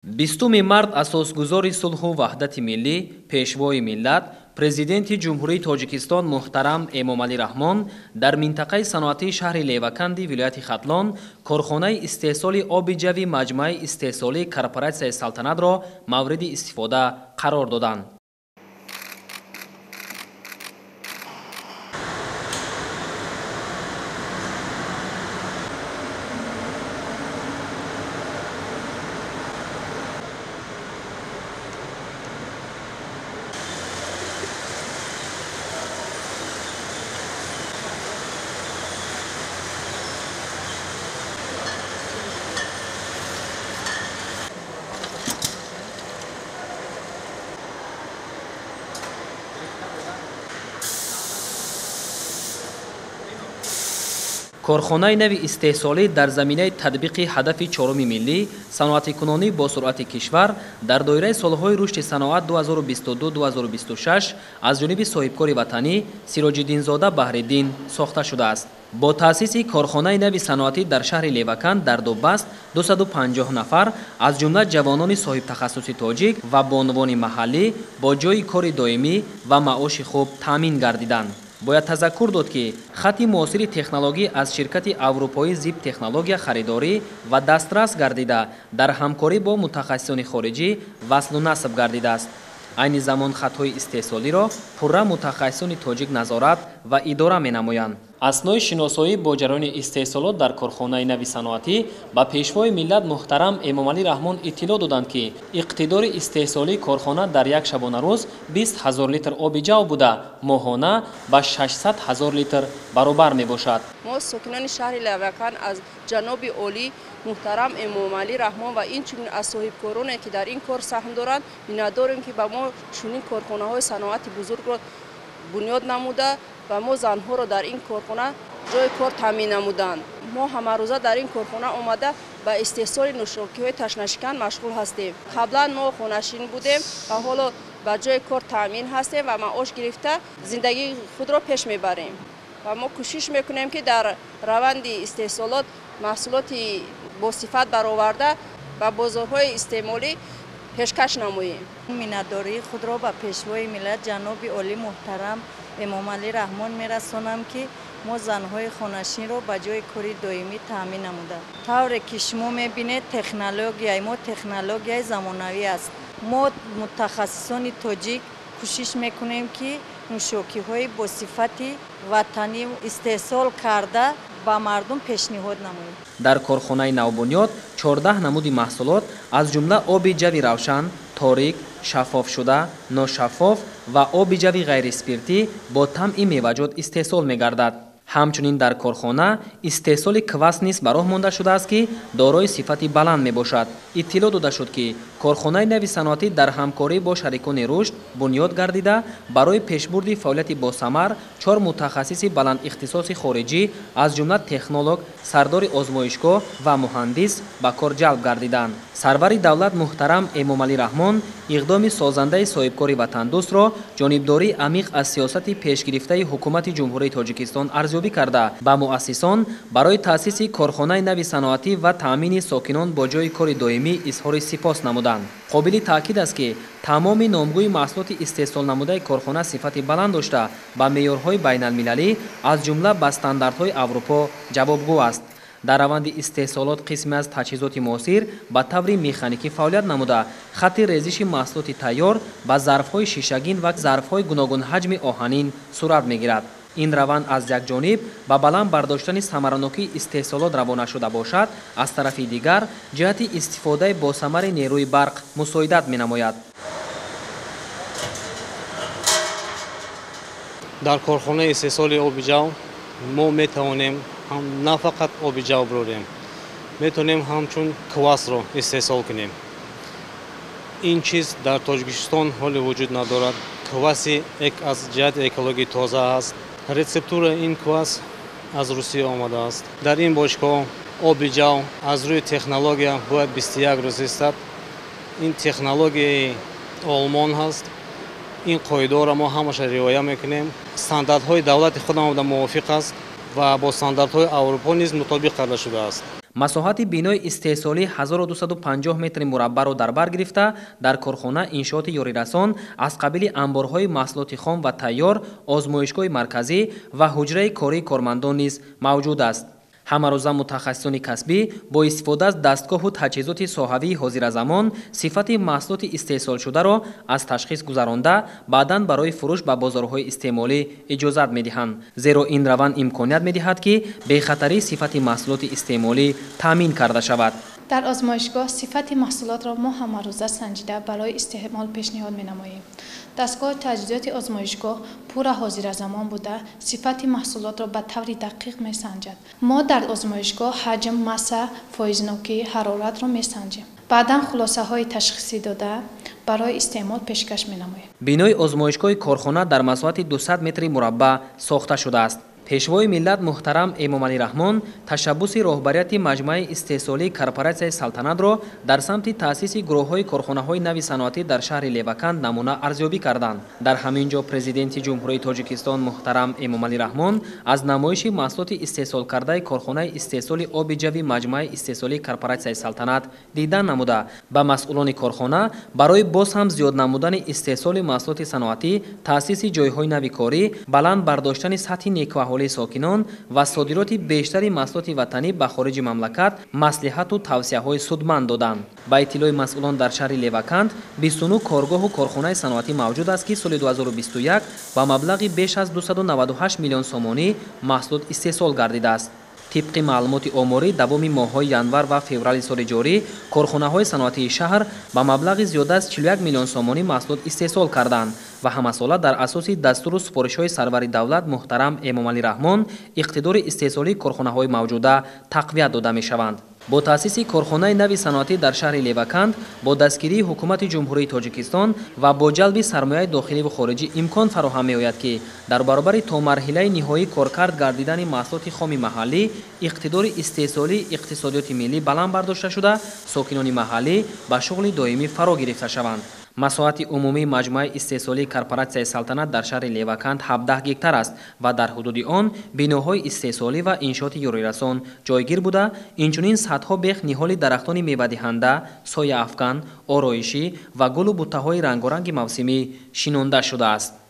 20 март асосгузори сулҳу ваҳдати миллӣ, пешвои миллат, президенти Ҷумҳурии Тоҷикистон муҳтарам Эмомалӣ Раҳмон дар минтақаи саноатии шаҳри Леваканди вилояти Хатлон корхонаи истеҳсоли оби ҷави маҷмӯаи истеҳсолии корпоратсияи Салтанатро мавриди истифода қарор доданд. Корхонаи нави истеҳсолӣ дар заминаи татбиқи ҳадафи чоруми миллӣ, саноатикунонӣ бо суръати кишвар дар доираи солҳои рушди саноат 2022-2026 аз ҷониби соҳибкори ватанӣ Сироҷиддинзода Баҳриддин сохта шудааст. Бо таъсиси корхонаи нави саноатӣ дар шаҳри Леваканд дар дубаст 250 нафар, аз ҷумла ҷавонони соҳибтахассуси тоҷик ва бонувони маҳаллӣ бо ҷойи кори доимӣ ва маоши хуб таъмин гардиданд. Бояд тазаккур дод, ки хати муосири технологӣ аз ширкати аврупоӣ Зип Технология харидорӣ ва дастрас гардида, дар ҳамкорӣ бо мутахассисони хориҷӣ васлу насб гардидааст. Айни замон хатҳои истеҳсолиро пурра мутахассисони тоҷик назорат ва идора менамоянд. Аснои шиносоӣ бо ҷараёни истеҳсолот дар корхонаи нави саноатӣ ба пешвои миллат муҳтарам Эмомалӣ Раҳмон иттилоъ доданд, ки иқтидори истеҳсолии корхона дар як шабонарӯз 20 ҳазор литр оби ҷав буда, моҳона ба 600 ҳазор литр баробар мебошад. Мо сокинони шаҳри Леваканд аз ҷаноби олӣ муҳтарам Эмомалӣ Раҳмон ва инчунин аз соҳибкороне, ки дар ин кор саҳм доранд, миннатдорем, ки ба мо чунин корхонаҳои саноати бузургро бунёд намуда ва мо занҳоро дар ин корхона ҷои кор таъмин намуданд. Мо ҳамарӯза дар ин корхона омада ба истеҳсоли нӯшокиҳои ташнашикан машғул ҳастем. Қаблан мо хонашин будем ва ҳоло ба ҷои кор таъмин ҳастем ва маош гирифта зиндагии худро пеш мебарем. Ва мо кӯшиш мекунем, ки дар раванди истеҳсолот маҳсулоти босифат бароварда ба бозорҳои истеъмолӣ пешкаш намоем. Миннатдории худро ба пешвои миллат ҷаноби олӣ муҳтарам Эмомалӣ Раҳмон мерасонам, ки мо занҳои хонашинро ба ҷои кори доимӣ таъмин намуданд. Тавре ки шумо мебинед, технологияи мо технологияи замонавӣ аст. Мо мутахассисони тоҷик кӯшиш мекунем, ки нӯшокиҳои босифати ватанӣ истеҳсол карда ба мардум пешниҳод намоем. Дар корхонаи навбунёд 14 намуди маҳсулот, аз ҷумла оби ҷави равшан, торик, шаффофшуда, ношаффоф ва оби ҷави ғайриспиртӣ бо тамъи меваҷот истеҳсол мегардад. Ҳамчунин дар корхона истеҳсоли квас низ ба роҳ монда шудааст, ки дорои сифати баланд мебошад. Иттилоъ дода шуд, ки корхонаи нави саноатӣ дар ҳамкорӣ бо шарикони рушд бунёд гардида, барои пешбурди фаъолияти босамар 4 мутахассиси баландихтисоси хориҷӣ, аз ҷумла технолог, сардори озмоишгоҳ ва муҳандис ба кор ҷалб гардиданд. Сарвари давлат муҳтарам Эмомалӣ Раҳмон иқдоми созандаи соҳибкори ватандӯстро ҷонибдории амиқ аз сиёсати пешгирифтаи ҳукумати Ҷумҳурии Тоҷикистон арзёбӣ карда, ба муассисон барои таъсиси корхонаи нави саноатӣ ва таъмини сокинон бо ҷойи кори доимӣ изҳори сипос намуданд. Қобили таъкид аст, ки тамоми номгӯи маҳсулоти истеҳсолнамудаи корхона сифати баланд дошта, ба меъёрҳои байналмилалӣ, аз ҷумла ба стандартҳои Аврупо ҷавобгӯ аст. Дар раванди истеҳсолот қисме аз таҷҳизоти муосир ба таври механикӣ фаъолият намуда, хатти резиши маҳсулоти тайёр ба зарфҳои шишагин ва зарфҳои гуногунҳаҷми оҳанин сурат мегирад. Ин раванд аз як ҷониб ба баланд бардоштани самаранокии истеҳсолот равона шуда бошад, аз тарафи дигар ҷиҳати истифодаи босамари нерӯи барқ мусоидат менамояд. Дар корхонаи истеҳсоли оби ҷав мо метавонем на фақат оби ҷав бирорем, метавонем ҳамчун квасро истеҳсол кунем. Ин чиз дар Тоҷикистон ҳоле вуҷуд надорад. Кваси аз ҷиҳати экологӣ тоза аст. Рецептура ин квас аз Русия омадааст. Дар ин бошгоҳ оби ҷав аз рӯи технология бояд 21 рӯз истад. Ин технологияи олмон ҳаст. Ин қоидаҳоро мо ҳамаша риоя мекунем. Стандартҳои давлати худамон мувофиқ аст. ва бо стандартҳои Аврупо низ мутобиқ карда шудааст. Масоҳати бинои истеҳсолӣ 1250 метри мураббаъро дар бар гирифта, дар корхона иншооти ёрирасон аз қабили анборҳои маҳсулоти хом ва тайёр, озмоишгоҳи марказӣ ва ҳуҷраи кории кормандон низ мавҷуд аст. Ҳамарӯза мутахассисони касбӣ бо истифода аз дастгоҳу таҷҳизоти соҳавии ҳозиразамон сифати маҳсулоти истеҳсолшударо аз ташхис гузаронда, баъдан барои фурӯш ба бозорҳои истеъмолӣ иҷозат медиҳанд. Зеро ин раванд имконият медиҳад, ки бехатарии сифати маҳсулоти истеъмолӣ таъмин карда шавад. Дар озмоишгоҳ сифати маҳсулотро мо ҳамарӯза санҷида барои истеъмол пешниҳод менамоем. Дастгоҳи таҷҳизоти озмоишгоҳ пурра ҳозиразамон буда, сифати маҳсулотро ба таври дақиқ месанҷад. Мо дар озмоишгоҳ ҳаҷм, масса, фоизнокӣ, ҳароратро месанҷем. Баъдан хулосаҳои ташхисӣ дода барои истеъмол пешкаш менамоем. Бинои озмоишгоҳи корхона дар масоҳати 200 метри мураббаъ сохта шудааст. Пешвои миллат муҳтарам Эмомалӣ Раҳмон ташаббуси роҳбарияти маҷмӯаи истеҳсолии корпоратсияи Салтанатро дар самти таъсиси гурӯҳҳои корхонаҳои нави саноатӣ дар шаҳри Леваканд намуна арзёбӣ карданд. Дар ҳамин ҷо Президенти Ҷумҳурии Тоҷикистон муҳтарам Эмомалӣ Раҳмон аз намоиши маҳсулоти истеҳсолкардаи корхонаи истеҳсоли оби ҷави маҷмӯаи истеҳсолии корпоратсияи Салтанат дидан намуда, ба масъулони корхона барои боз ҳам зиёд намудани истеҳсоли маҳсулоти саноатӣ, таъсиси ҷойҳои нави корӣ, баланд бардоштани сатҳи некӯаҳолии сокинон ва содироти бештари маҳсулоти ватанӣ ба хориҷи мамлакат маслиҳату тавсияҳои судманд доданд. Ба иттилои масъулон дар шаҳри Леваканд 29 коргоҳу корхонаи саноатӣ мавҷуд аст, ки соли 2021 ба маблағи беш аз 298 миллион сомонӣ маҳсулот истеҳсол гардидааст. Тибқи маълумоти оморӣ, давоми моҳҳои январ ва феврали соли ҷорӣ корхонаҳои саноатии шаҳр ба маблағи зиёда аз 41 миллион сомонӣ маҳсулот истеҳсол карданд ва ҳамасола дар асоси дастуру супоришҳои сарвари давлат муҳтарам Эмомалӣ Раҳмон иқтидори истеҳсолии корхонаҳои мавҷуда тақвият дода мешаванд. Бо таъсиси корхонаи нави саноатӣ дар шаҳри Леваканд бо дастгирии ҳукумати Ҷумҳурии Тоҷикистон ва бо ҷалби сармояи дохиливу хориҷӣ имкон фароҳам меояд, ки дар баробари то марҳилаи ниҳоӣ коркард гардидани маҳсулоти хоми маҳаллӣ иқтидори истеҳсолии иқтисодиёти миллӣ баланд бардошта шуда, сокинони маҳаллӣ ба шуғли доимӣ фаро гирифта шаванд. Масоҳати умумии маҷмӯаи истеҳсолии корпоратсияи Салтанат дар шаҳри Леваканд 17 гектар аст ва дар ҳудуди он биноҳои истеҳсолӣ ва иншооти ёрирасон ҷойгир буда, инчунин садҳо бех ниҳоли дарахтони мевадиҳанда, сояафкан, ороишӣ ва гулу буттаҳои рангоранги мавсимӣ шинонда шудааст.